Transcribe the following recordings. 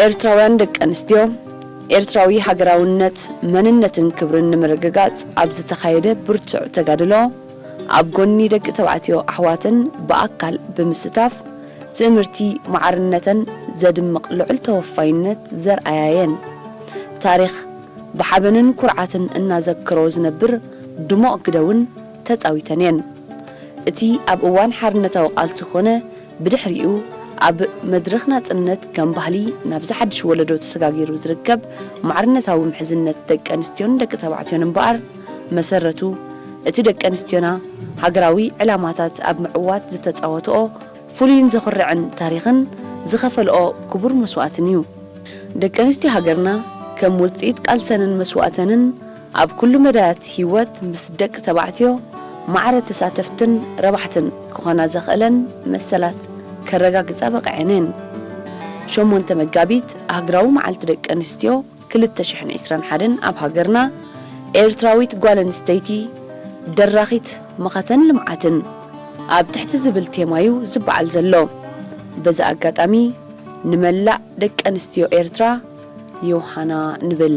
ኤርትራውያን ደቂ ኣንስትዮ፣ ኤርትራዊ ሃገራውነት፣ መንነትን ክብርን ንምርግጋጽ ኣብ ዝተኻየደ ብርቱዕ ተጋድሎ፣ ኣብ ጎኒ ደቂ ተባዕትዮ ኣሕዋተን ብኣካል ብምስታፍ፣ ትእምርቲ ማዕርነተን ዘድምቕ ልዑል ተወፋይነት ዘርኣያ እየን። ታሪኽ ብሓበንን ኩርዓትን እናዘከሮ ዝነብር ድሙቕ ግደ እውን ተጻዊተን እየን። እቲ ኣብ እዋን ሓርነታዊ ቃልሲ ኮነ ብድሕሪኡ ኣብ መድረኽ ናጽነት ከም ባህሊ ናብዚ ሓድሽ ወለዶ ተሰጋጊሩ ዝርከብ ማዕርነታዊ ምሕዝነት ደቂ ኣንስትዮን ደቂ ተባዕትዮን እምበኣር፣ መሰረቱ እቲ ደቂ ኣንስትዮና ሃገራዊ ዕላማታት ኣብ ምዕዋት ዝተጻወትኦ ፍሉይን ዘኹርዕን ታሪኽን ዝኸፈልኦ ክቡር መስዋእትን እዩ። ደቂ ኣንስትዮ ሃገርና ከም ውጽኢት ቃልሰንን መስዋእተንን ኣብ ኩሉ መዳያት ህይወት ምስ ደቂ ተባዕትዮ ማዕረ ተሳተፍትን ረባሕትን ክኾና ዘኽእለን መሰላት ከረጋግጻ በቒዐን እየን። ሸሞንተ መጋቢት ሃገራዊ መዓልቲ ደቂ ኣንስትዮ ክልተ ሽሕን ዕስራን ሓደን ኣብ ሃገርና ኤርትራዊት ጓል ኣንስተይቲ ደራኺት መኸተን ልምዓትን ኣብ ትሕቲ ዝብል ቴማ እዩ ዝበዓል ዘሎ። በዚ ኣጋጣሚ ንመላእ ደቂ ኣንስትዮ ኤርትራ ዮሃና ንብል።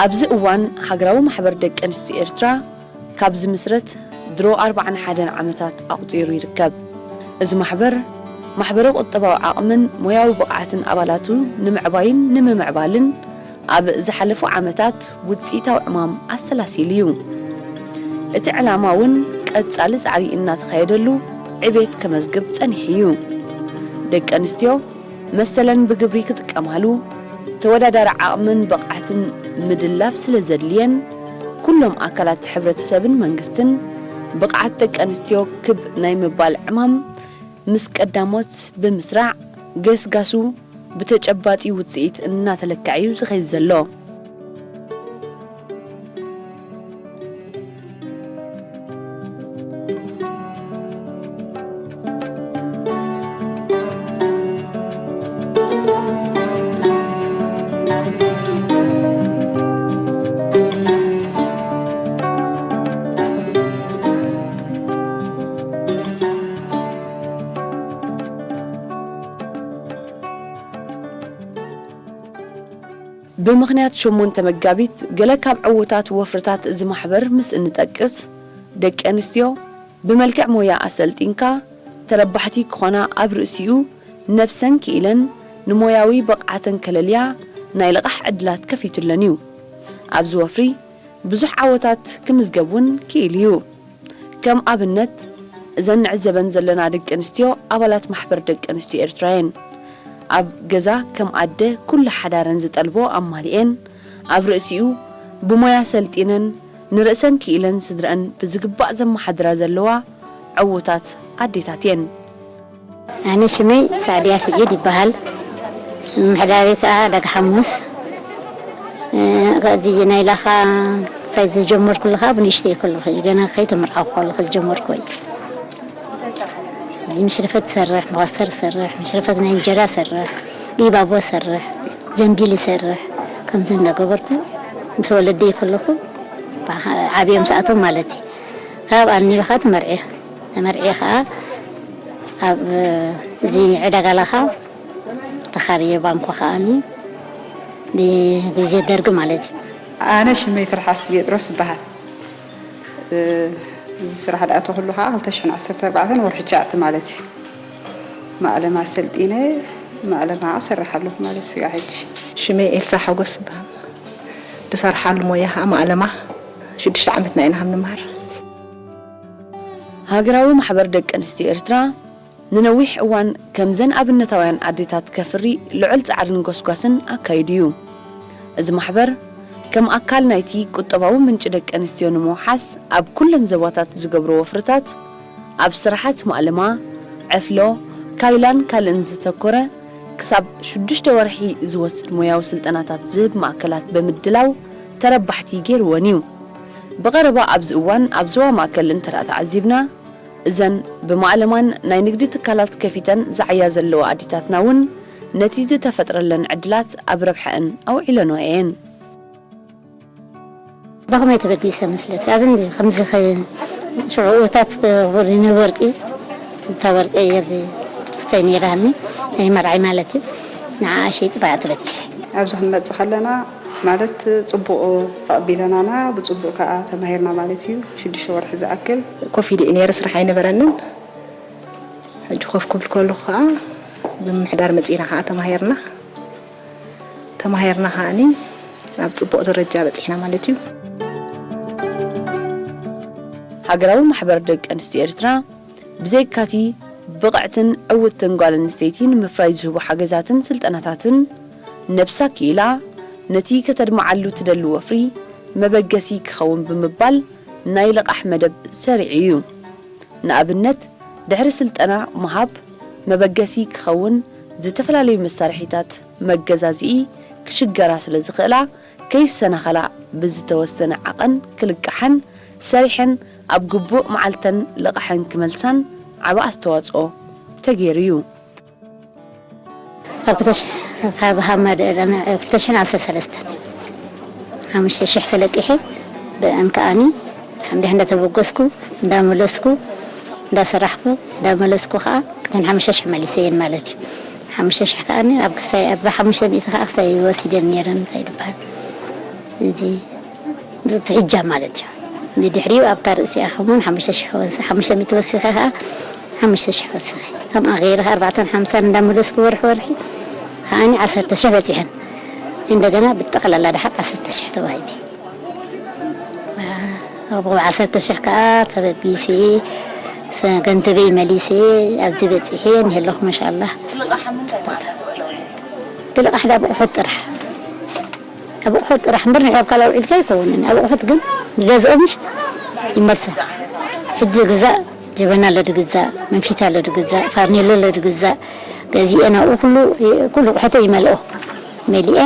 ኣብዚ እዋን ሃገራዊ ማሕበር ደቂ ኣንስትዮ ኤርትራ ካብ ዝምስረት ድሮ ኣርባዓን ሓደን ዓመታት ኣቑጺሩ ይርከብ። እዚ ማሕበር፣ ማሕበረ ቁጠባዊ ዓቕምን ሞያዊ ብቕዓትን ኣባላቱ ንምዕባይን ንምምዕባልን ኣብ ዝሓለፉ ዓመታት ውጽኢታዊ ዕማም ኣሰላሲሉ እዩ። እቲ ዕላማ እውን ቀጻሊ ጻዕሪ እናተኻየደሉ ዕቤት ከመዝግብ ጸኒሑ እዩ። ደቂ ኣንስትዮ መሰለን ብግብሪ ክጥቀማሉ፣ ተወዳዳሪ ዓቕምን ብቕዓትን ምድላብ ስለ ዘድልየን፣ ኩሎም ኣካላት ሕብረተሰብን መንግስትን ብቕዓት ደቂ ኣንስትዮ ክብ ናይ ምባል ዕማም ምስ ቀዳሞት ብምስራዕ፣ ገስጋሱ ብተጨባጢ ውጽኢት እናተለክዐ እዩ ዝኸይድ ዘሎ። ብምኽንያት ሸሞንተ መጋቢት፣ ገለ ካብ ዕዉታት ወፍርታት እዚ ማሕበር ምስ እንጠቅስ፣ ደቂ ኣንስትዮ ብመልክዕ ሞያ ኣሰልጢንካ ተረባሕቲ ክኾና፣ ኣብ ርእሲኡ ነብሰን ክኢለን ንሞያዊ ብቕዓተን ከለልያ ናይ ልቓሕ ዕድላት ከፊቱለን እዩ። ኣብዚ ወፍሪ ብዙሕ ዓወታት ክምዝገብ እውን ክኢሉ እዩ። ከም ኣብነት፣ እዘን ንዕዘበን ዘለና ደቂ ኣንስትዮ ኣባላት ማሕበር ደቂ ኣንስትዮ ኤርትራ እየን። ኣብ ገዛ ከም ኣደ ኩሉ ሓዳረን ዝጠልቦ ኣማሊኤን፣ ኣብ ርእሲኡ ብሞያ ሰልጢነን፣ ንርእሰን ክኢለን ስድረአን ብዝግባእ ዘመሓድራ ዘለዋ ዕዉታት ኣዴታት እየን። ኣነ ሽመይ ሳዕድያ ስዒድ ይበሃል። ምምሕዳረይ ከኣ ዕዳጋ ሓሙስ። እ፣ ከዚ ናይ ላኻ ሳይ ዝጀመርኩሉ ከኣ ብንእሽተይ ከለኹ እዩ። ገና ከይተመርዓኹ ከለኹ ዝጀመርኩ እዩ። እዚ መሽረፈት ትሰርሕ፣ መኸስተር ትሰርሕ፣ መሽረፈት ናይ እንጀራ ትሰርሕ፣ ጊባቦ ትሰርሕ፣ ዘንቢል ትሰርሕ። ከምዚ እናገበርኩ ምስ ወለደይ ከለኹ፣ ዓብዮም ሰኣቶም ማለት እዩ። ካብ ኣኒበኻ ትመርዒ። ተመርዒ ኸዓ ኣብ እዚ ዕዳጋ ላኻ ተኻርየ ባንኮ ኸዓኒ ብግዜ ደርጊ ማለት እዩ። ኣነ ሽመይ ትርሓስ ጴጥሮስ ይበሃል። እዚ ስራሕ ዝኣተኹሉ ኸዓ ክልተ ሽሕን ዓሰርተ ኣርባዕተን ወርሒ ትሽዓተ ማለት እዩ። ማዕለማ ሰልጢነ፣ ማዕለማ እሰርሕ ኣለኹ ማለት እዩ። ሕጂ ሽመይ ኤልሳ ሓጎስ ይበሃል። ዝሰርሓሉ ሞያ ኸዓ ማዕለማ። ሽዱሽተ ዓመትና ኢና ከም ንመሃር። ሃገራዊ ማሕበር ደቂ ኣንስትዮ ኤርትራ ንነዊሕ እዋን ከምዘን ኣብነታውያን ኣዴታት ከፍሪ ልዑል ጻዕርን ጎስጓስን ኣካይዱ እዩ። እዚ ማሕበር ከም ኣካል ናይቲ ቁጠባዊ ምንጪ ደቂ ኣንስትዮ ንምውሓስ ኣብ ኩለን ዞባታት ዝገብሮ ወፍርታት፣ ኣብ ስራሓት ማእለማ፣ ዕፍሎ፣ ካይላን ካልእን ዝተኮረ ክሳብ ሽዱሽተ ወርሒ ዝወስድ ሞያዊ ስልጠናታት ዝህብ ማእከላት ብምድላው ተረባሕቲ ገይርወን እዩ። ብቐረባ ኣብዚ እዋን ኣብ ዞባ ማእከል እንተ ደኣ ተዓዚብና፣ እዘን ብማእለማን ናይ ንግዲ ትካላት ከፊተን ዝዓያ ዘለዋ ኣዴታትና እውን ነቲ ዝተፈጥረለን ዕድላት ኣብ ረብሐአን ኣውዒለንኦ እየን። ብኸመይ ተበጊሰ መስለኪ? ኣብ እንዲ ከምዚ ኸ-፣ ሽዑ እታት ንወርቂ፣ እታ ወርቂ እየ ክስተይ ነይራኒ፣ ናይ መርዓይ ማለት እዩ። ንዓኣ ሸይጢ ብኣ ተበጊሰ። ኣብዚ ክንመጽእ ከለና ማለት ጽቡቕ ተቐቢለናና፣ ብጽቡቕ ከኣ ተማሂርና ማለት እዩ። ሽዱሽተ ወርሒ ዝኣክል። ኮፍ ኢለ እየ ነይረ፣ ስራሕ ኣይነበረንን። ሕጂ ኮፍ ክብል ከለኹ ከኣ ብምምሕዳር መጺእና ከኣ ተማሂርና። ተማሂርና ከኣኒ ኣብ ጽቡቕ ደረጃ በጺሕና ማለት እዩ። ሃገራዊ ማሕበር ደቂ ኣንስትዮ ኤርትራ ብዘይካቲ ብቕዕትን ዕውትን ጓል ኣንስተይቲ ንምፍራይ ዝህቡ ሓገዛትን ስልጠናታትን ነብሳ ክኢላ ነቲ ከተድምዓሉ ትደሊ ወፍሪ መበገሲ ክኸውን ብምባል ናይ ልቓሕ መደብ ሰሪዑ እዩ። ንኣብነት ድሕሪ ስልጠና ምሃብ መበገሲ ክኸውን ዝተፈላለዩ መሳርሒታት መገዛዝኢ ክሽገራ ስለ ዝኽእላ ከይሰናኸላ ብዝተወሰነ ዓቐን ክልቃሓን ሰሪሐን ኣብ ግቡእ መዓልተን ልቓሐን ክመልሳን ዓቢ ኣስተዋፅኦ ተገይሩ እዩ። ካብ ክልተ ሽሕ ካብ ሃማ ደእለና ክልተ ሽሕን ዓሰርተ ሰለስተን ሓሙሽተ ሽሕ ተለቂሐ ብአን ከኣኒ ሓምደ እንዳተበገስኩ እንዳመለስኩ እንዳሰራሕኩ እንዳመለስኩ ከዓ ክተን ሓሙሽተ ሽሕ መሊሰየን ማለት እዩ። ሓሙሽተ ሽሕ ከኣኒ ኣብ ክሳይ ኣብ ሓሙሽተ ሚእቲ ከዓ ክሳይ ወሲደን ነይረን እንታይ ይበሃል እዚ ትሕጃ ማለት እዩ። ብድሕሪኡ ኣብታ ርእሲኣ ከማን ሓሙሽተ ሽሕ ወስ-፣ ሓሙሽተ ሚእቲ ወሲኸ ከዓ ሓሙሽተ ሽሕ ወሲኸ። ከምኣ ገይረ ከዓ ኣርባዕተን ሓምሳን እንዳመለስኩ ወርሒ ወርሒ ከዓኒ ዓሰርተ ሽሕ በፂሐን። እንደገና ብጠቕላላ ደሓር ዓሰርተ ሽሕ ተዋሂበ። ኣብኡ ዓሰርተ ሽሕ ከዓ ተበጊሰ፣ ሰ-፣ ገንዘበይ መሊሰ ኣብዚ በፂሐ እኒሀ ኣለኹ ማሻኣላህ። እቲ ልቓሕ ዳ ብቑሑት ጥራሕ። ኣብ ኣቑሑት ጥራሕ እምበር ንዕኡ ኣብ ካልእ ኣውዒልካ ኣይከውንን። ኣብ ኣቑሑት ግን ንገዝኦ ምሽ ይመልሶ። ሕጂ ዝግዛእ ጀበና ኣሎ ድግዛእ፣ መንፊት ኣሎ ድግዛእ፣ ፋርኔሎ ኣሎ ድግዛእ። ገዚኤ ናብኡ ኩሉ ኩሉ ኣቑሑተይ ይመልኦ። መሊኤ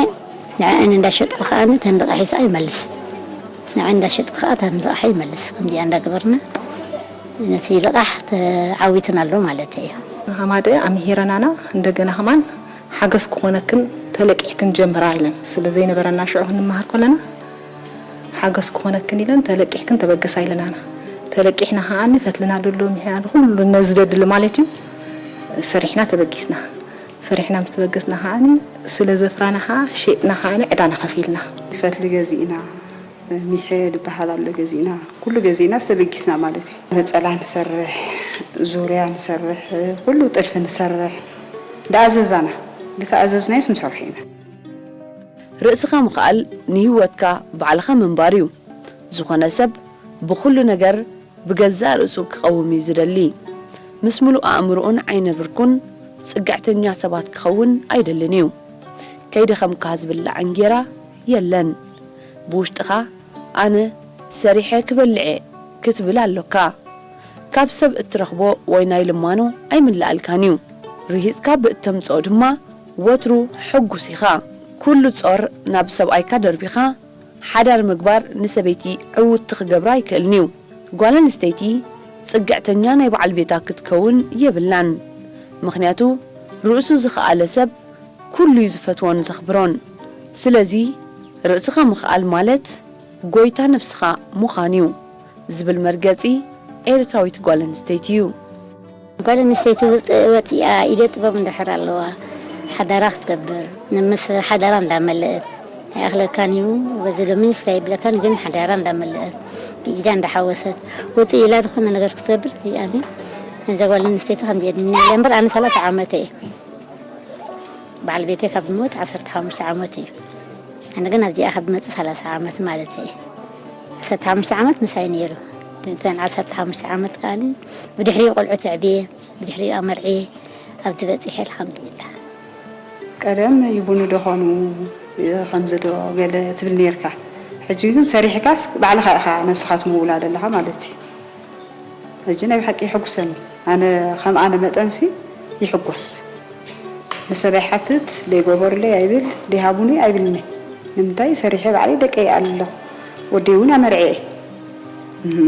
ንዕአን እንዳሸጥኩ ከኣ እተን ልቓሒ ከኣ ይመልስ። ንዕአን እንዳሸጥኩ ከኣ እተን ልቓሒ ይመልስ። ከምዚኣ እንዳገበርና ነቲ ልቓሕ ተዓዊትና ኣሎ ማለት እዩ። ሃማደ ኣምሂረናና እንደገና ከማን ሓገዝ ክኾነክን ተለቂሕክን ጀምራ ኢለን ስለ ዘይነበረና ሽዑ ክንመሃር ከለና ሓገዝ ክኾነክን ኢለን ተለቂሕክን ተበገሳ ኢለናና። ተለቂሕና ከዓኒ ፈትልና ድሎ ምሒና ኩሉ ነዚ ደድሊ ማለት እዩ ሰሪሕና ተበጊስና። ሰሪሕና ምስ ተበገስና ከዓኒ ስለ ዘፍራና ከዓ ሸጥና ከዓኒ ዕዳና ከፊልና። ፈትሊ ገዚእና ሚሐ ዝበሃል ኣሎ ገዚእና፣ ኩሉ ገዚእና ዝተበጊስና ማለት እዩ። ነፀላ ንሰርሕ፣ ዙርያ ንሰርሕ፣ ኩሉ ጥልፊ ንሰርሕ። እንዳኣዘዛና፣ ዝተኣዘዝናዮስ ንሰርሖ ኢና። ርእስኻ ምኽኣል ንህይወትካ ባዕልኻ ምንባር እዩ። ዝኾነ ሰብ ብኹሉ ነገር ብገዛእ ርእሱ ክቐውም እዩ ዝደሊ። ምስ ምሉእ ኣእምሮኡን ዓይነ ብርኩን ጽግዕተኛ ሰባት ክኸውን ኣይደልን እዩ። ከይደኸምካ ዝብላዕ እንጌራ የለን። ብውሽጥኻ ኣነ ሰሪሐ ክበልዕ እየ ክትብል ኣሎካ። ካብ ሰብ እትረኽቦ ወይ ናይ ልማኖ ኣይምለኣልካን እዩ። ርሂጽካ ብእተምጽኦ ድማ ወትሩ ሕጉስ ኢኻ። ኩሉ ጾር ናብ ሰብኣይካ ደርቢኻ ሓዳር ምግባር ንሰበይቲ ዕውትቲ ክገብራ ኣይክእልን እዩ። ጓል ኣንስተይቲ ጽግዕተኛ ናይ በዓል ቤታ ክትከውን የብላን። ምኽንያቱ ርእሱ ዝኸኣለ ሰብ ኩሉ እዩ ዝፈትዎን ዘኽብሮን። ስለዚ ርእስኻ ምኽኣል ማለት ጎይታ ነብስኻ ምዃን እዩ ዝብል መርገጺ ኤርትራዊት ጓል ኣንስተይቲ እዩ። ጓል ኣንስተይቲ ወፂኣ ኢደ ጥበብ እንድሕር ኣለዋ ሓዳራ ክትገብር፣ ንምስ ሓዳራ እንዳመለእት ኣይኣኽለካን እዩ። በዚ ሎሚ ስታይ ይብለካን ግን ሓዳራ እንዳመለእት ብኢዳ እንዳሓወሰት ውፅእ ኢላ ዝኾነ ነገር ክትገብር እዚኣ ነዛ ጓል ኣንስተይቲ ከምዚ የድንያ እምበር ኣነ ሰላሳ ዓመተ እየ። በዓል ቤተይ ካብ ዝሞት ዓሰርተ ሓሙሽተ ዓመት እዩ። ኣነ ግን ኣብዚኣ ካብ ዝመፅእ ሰላሳ ዓመት ማለት እየ። ዓሰርተ ሓሙሽተ ዓመት ምሳይ ነይሩ። እተን ዓሰርተ ሓሙሽተ ዓመት ከኣኒ ብድሕሪኡ ቆልዑት ኣዕብየ፣ ብድሕሪኡ ኣመርዕየ ኣብዚ በፂሐ ኣልሓምዱሊላህ። ቀደም ይቡኑ ዶ ኾኑ ከምዚ ዶ ገለ ትብል ነይርካ። ሕጂ ግን ሰሪሕካስ ባዕልኻ ኢኻ ነብስኻ ትምውላ ዘለኻ ማለት እዩ። ሕጂ ናይ ብሓቂ የሐጉሰኒ። ኣነ ከም ኣነ መጠንሲ ይሕጎስ። ንሰብ ኣይሓትት፣ ደይገበሩለይ ኣይብል፣ ደይሃቡኒ ኣይብልኒ። ንምንታይ? ሰሪሐ ባዕለይ ደቀይ ይኣሊ ኣለኹ። ወደይ እውን ኣመርዕየ እየ። እህ።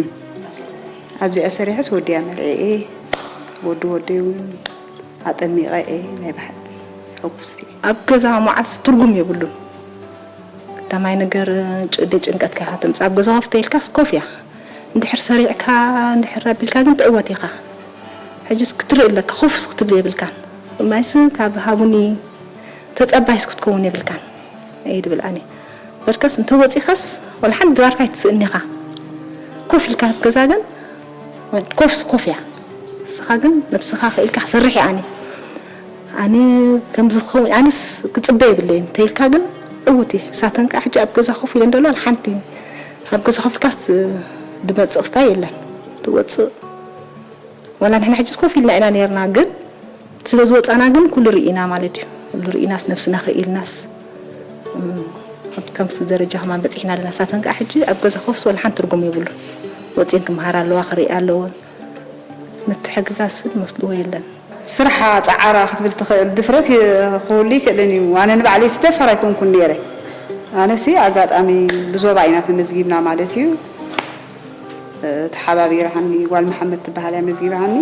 ኣብዚኣ ሰሪሐስ ወደይ ኣመርዕየ እየ። ወዲ ወደይ እውን ኣጠሚቐ እየ። ናይ ብሓቂ ሕጉስቲ እየ። ኣብ ገዛ መዓስ ትርጉም የብሉን። ቀዳማይ ነገር ጭ-፣ ደይ ጭንቀትካ ኢኻ ተምጽእ። ኣብ ገዛ ኮፍ ተይልካስ ኮፍ እያ። እንድሕር ሰሪዕካ፣ እንድሕር ኣቢልካ ግን ትዕወት ኢኻ። ሕጅስ ክትርኢ ኣለካ፣ ኮፍስ ክትብል የብልካን። ማይስ ካብ ሃቡኒ ተጸባይስ ክትከውን የብልካን። እየ ድብል ኣነ። በርከስ እንተ ወጺኻስ፣ ወላ ሓንቲ ድራርካ ኣይትስእን ኢኻ። ኮፍ ኢልካ ኣብ ገዛ ግን፣ ኮፍስ ኮፍ እያ። ንስኻ ግን ነብስኻ ክኢልካ ክሰርሕ እየ ኣነ። ኣነ ከምዚ ክኸውን፣ ኣነስ ክጽበ የብለይን እንተ ኢልካ ግን ዕውት እዩ። ሳተን ከኣ ሕጂ ኣብ ገዛ ኮፍ ኢለን ደሎ ሓንቲ ኣብ ገዛ ኮፍ ኢልካስ ድመጽእ ክስታይ የለን። ትወጽእ። ዋላ ንሕና ሕጂ ኮፍ ኢልና ኢና ነርና፣ ግን ስለ ዝወጻና ግን ኩሉ ርኢና ማለት እዩ። ኩሉ ርኢናስ ነብስና ክኢልናስ፣ እም፣ ኣብ ከምቲ ደረጃ ከማን በጺሕና ኣለና። ሳተን ከኣ ሕጂ ኣብ ገዛ ኮፍስ ዋላ ሓንቲ ትርጉም የብሉን። ወጺኤን ክመሃራ ኣለዋ፣ ክርእያ ኣለወን። ምትሕግጋዝ መስልዎ የለን። ስርሓ ጸዓራ ክትብል ትኽእል ድፍረት ይ-፣ ክህሉ ይክእልን እዩ። ኣነ ንባዕለይ ስደፈር ኣይኮንኩን ነይረ። ኣነሲ ኣጋጣሚ ብዞባ ኢና ተመዝጊብና ማለት እዩ። እ፣ ተሓባቢራሃኒ ጓል መሓመድ ትበሃል እያ መዝጊባሃኒ።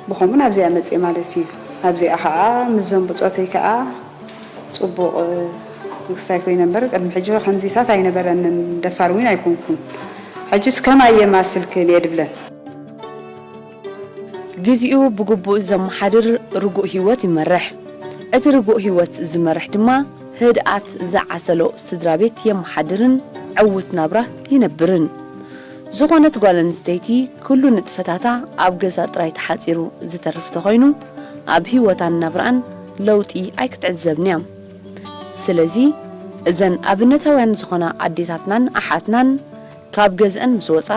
ብኸምኡ ናብዚኣ መጽየ ማለት እዩ። ኣብዚኣ ኸኣ ምስ ዘንብጾተይ ከኣ ጽቡቕ፣ እ፣ ንግስታይ ኮይነ እምበር ቅድሚ ሕጂ ከምዚታት ኣይነበረንን። ደፋር እውን ኣይኮንኩን። ሕጅስ ከማይ የማስልክን እየ ድብለን። ግዜኡ ብግቡእ ዘመሓድር ርጉእ ህይወት ይመርሕ። እቲ ርጉእ ህይወት ዝመርሕ ድማ ህድኣት ዝዓሰሎ ስድራ ቤት የመሓድርን ዕዉት ናብራ ይነብርን። ዝኾነት ጓል ኣንስተይቲ ኩሉ ንጥፈታታ ኣብ ገዛ ጥራይ ተሓጺሩ ዝተርፍ ተኾይኑ፣ ኣብ ህይወታን ናብራኣን ለውጢ ኣይክትዕዘብን እያ። ስለዚ እዘን ኣብነታውያን ዝኾና ኣዴታትናን ኣሓትናን ካብ ገዝአን ምስ ወጻ፣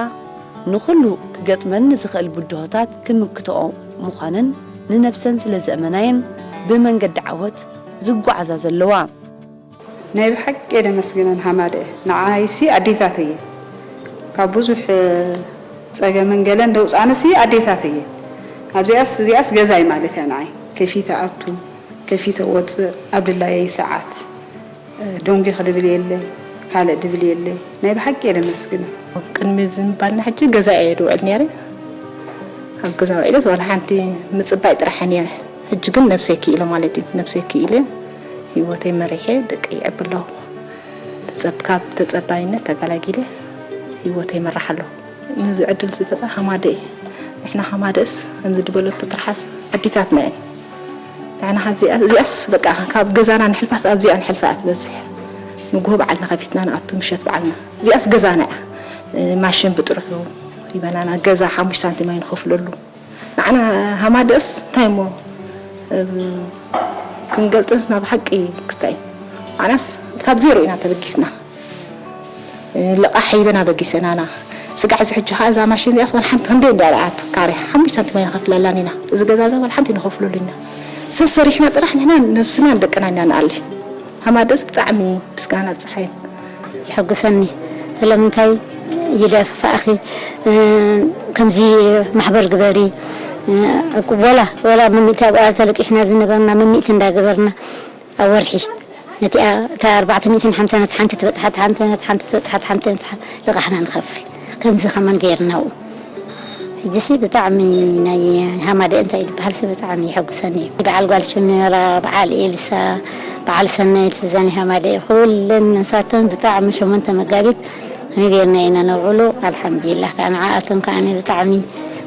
ንኹሉ ክገጥመን ንዝኽእል ብድሆታት ክምክትኦ ምዃነን ንነብሰን ስለ ዘእመናየን ብመንገዲ ዓወት ዝጓዓዛ ዘለዋ። ናይ ብሓቂ እየ ደመስግነን ሃማደአ። ንዓይሲ ኣዴታተይ እየን። ካብ ብዙሕ ጸገምን ገለን ደውጻንሲ ኣዴታተይ እየን። ኣብዚኣስ፣ እዚኣስ ገዛይ ማለት እያ ንዓይ። ከፊተ ኣቱ፣ ከፊተ ወጽእ፣ ኣብ ድላየይ ሰዓት። ዶንጊ ክድብል የለ፣ ካልእ ድብል የለ። ናይ ብሓቂ እየ ደመስግነን። ቅድሚ እዚ ምባልና ሕጂ ገዛ እየ ድውዕል ነይረ። ኣብ ገዛ ውዒለስ ዋላ ሓንቲ ምጽባይ ጥራሕ እየ ነይረ። ሕጂ ግን ነብሰይ ክኢለ ማለት እዩ። ነብሰይ ክኢለ ህይወተይ መሪሐ ደቂ ይዕብ ኣለኹ። ተጸብ-፣ ካብ ተጸባይነት ተገላጊለ ህይወተይ መራሕ ኣለኹ። ነዚ ዕድል ዝፈጠረ ሃማደ እዩ። ንሕና ሃማደስ ከምዚ ድበለቶ ትርሓስ ኣዲታትና እየን። ንሕና ካብዚኣ፣ እዚኣስ በቃ ካብ ገዛና ንሕልፋስ ኣብዚኣ ንሕልፋ እያ ትበዝሕ። ንግሆ በዓልና ከፊትና ንኣቱ ምሸት በዓልና። እዚኣስ ገዛና እያ። እ፣ ማሽን ብጥርሑ ይበናና፣ ገዛ ሓሙሽተ ሳንቲም ኣይንኸፍለሉ። ንዓና ሃማደስ እንታይ እሞ፣ እ፣ ክንገልጽስ ናብ ሓቂ ክስታይ። ንዓናስ ካብ ዜሮ ኢና ተበጊስና። እ፣ ልቓሕ ሂበን ኣበጊሰናና። ስጋዕ እዚ ሕጂ ኸኣ እዛ ማሽን እዚኣስ ዋላ ሓንቲ ክንደይ እንድያ ደኣ ትካረ? ሓሙሽተ ሳንቲም ኣይንኸፍለላን ኢና። እዚ ገዛ እዚ ዋላ ሓንቲ ኣይንኸፍለሉ ኢና። ሰሰሪሕና ጥራሕ ንሕና ነብስናን ደቅናን ኢና ንኣሊ። ሃማደስ ብጣዕሚ ምስጋና ብጽሓይን። የሐጉሰኒ። ስለምንታይ ይደፋፍኣኺ፣ እ፣ ከምዚ ማሕበር ግበሪ፣ እ፣ ወላ፣ ወላ መሚእቲ ኣብኣ ተለቂሕና ዝነበርና መሚእቲ እንዳገበርና ኣብ ወርሒ ነቲኣ፣ እታ ኣርባዕተ ሚእትን ሓምሳን ነቲ ሓንቲ ትበጽሓ፣ እታ ሓንቲ ነቲ ሓንቲ ትበጽሓ፣ እታ ሓንቲ ነቲ ሓ-፣ ልቓሕና ንኸፍል። ከምዚ ከማን ገይርና ኣብኡ። ሕጂሲ ብጣዕሚ ናይ ሃማደ እንታይ ዝበሃልሲ ብጣዕሚ የሐጉሰኒ እዩ። በዓል ጓል ሽሜራ፣ በዓል ኤልሳ፣ በዓል ሰናይት፣ እዛ ናይ ሃማደ ኩለን ንሳተን ብጣዕሚ ሸሞንተ መጋቢት ከመይ ገይርና ኢና ነውዕሎ? ኣልሓምዱሊላህ፣ ከዓ ንዓኣተን ከዓ ብጣዕሚ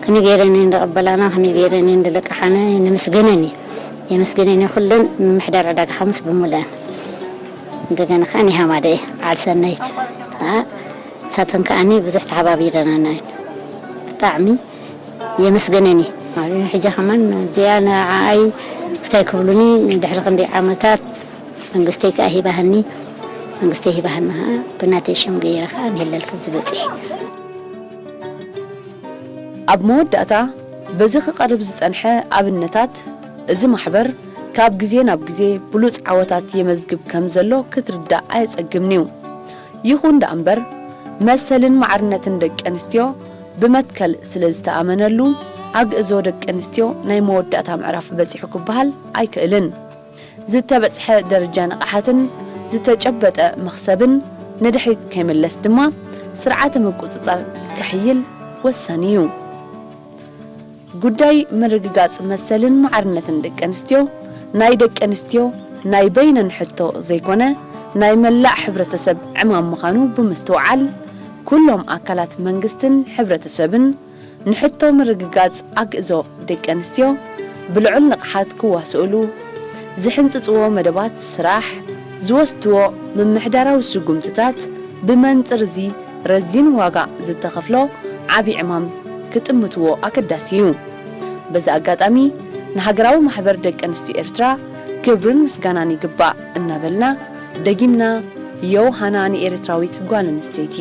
ከመይ ገይረን እየን ዝቕበላና፣ ከመይ ገይረን እየን ዝልቅሓና፣ ነመስግነን እየ። የመስግነን እየ ኩለን ምምሕዳር ዕዳጋ ሓሙስ ብምሉአን። እንደገና ከዓ ናይ ሃማደ እየ፣ በዓል ሰናይት። ከዓ ንሳተን ከዓኒ ብዙሕ ተሓባቢረናና እየን። ብጣዕሚ የመስገነን እየ። ሕጂ ከማን እዚኣ ንዓኣይ እንታይ ክብሉኒ፣ ድሕሪ ክንደይ ዓመታት መንግስተይ ከዓ ሂባህኒ፣ መንግስተይ ሂባህኒ ከዓ ብናተይ ሽም ገይረ ከዓ ንህለል ክብዚ በፂሐ። ኣብ መወዳእታ፣ በዚ ክቐርብ ዝጸንሐ ኣብነታት፣ እዚ ማሕበር ካብ ግዜ ናብ ግዜ ብሉጽ ዓወታት የመዝግብ ከም ዘሎ ክትርዳእ ኣየጸግምን'ዩ። ይኹን ደኣ እምበር፣ መሰልን ማዕርነትን ደቂ ኣንስትዮ ብመትከል ስለ ዝተኣመነሉ፣ ኣግእዞ ደቂ ኣንስትዮ ናይ መወዳእታ ምዕራፍ በጺሑ ክበሃል ኣይክእልን። ዝተበጽሐ ደረጃ ንቕሓትን ዝተጨበጠ መኽሰብን ንድሕሪት ከይምለስ ድማ ስርዓተ ምቁጽጻር ክሕይል ወሳኒ እዩ። ጉዳይ ምርግጋጽ መሰልን ማዕርነትን ደቂ ኣንስትዮ ናይ ደቂ ኣንስትዮ ናይ በይነን ሕቶ ዘይኮነ ናይ መላእ ሕብረተሰብ ዕማም ምዃኑ ብምስትውዓል ኩሎም ኣካላት መንግስትን ሕብረተሰብን ንሕቶ ምርግጋጽ ኣግእዞ ደቂ ኣንስትዮ ብልዑል ንቕሓት ክዋስኡሉ፣ ዝሕንጽጽዎ መደባት ስራሕ፣ ዝወስድዎ ምምሕዳራዊ ስጉምትታት ብመንጽር እዚ ረዚን ዋጋ ዝተኸፍሎ ዓቢ ዕማም ክጥምትዎ ኣገዳሲ እዩ። በዚ ኣጋጣሚ ንሃገራዊ ማሕበር ደቂ ኣንስትዮ ኤርትራ ክብርን ምስጋናን ይግባእ እናበልና ደጊምና ዮሃና ንኤርትራዊት ጓል ኣንስተይቲ።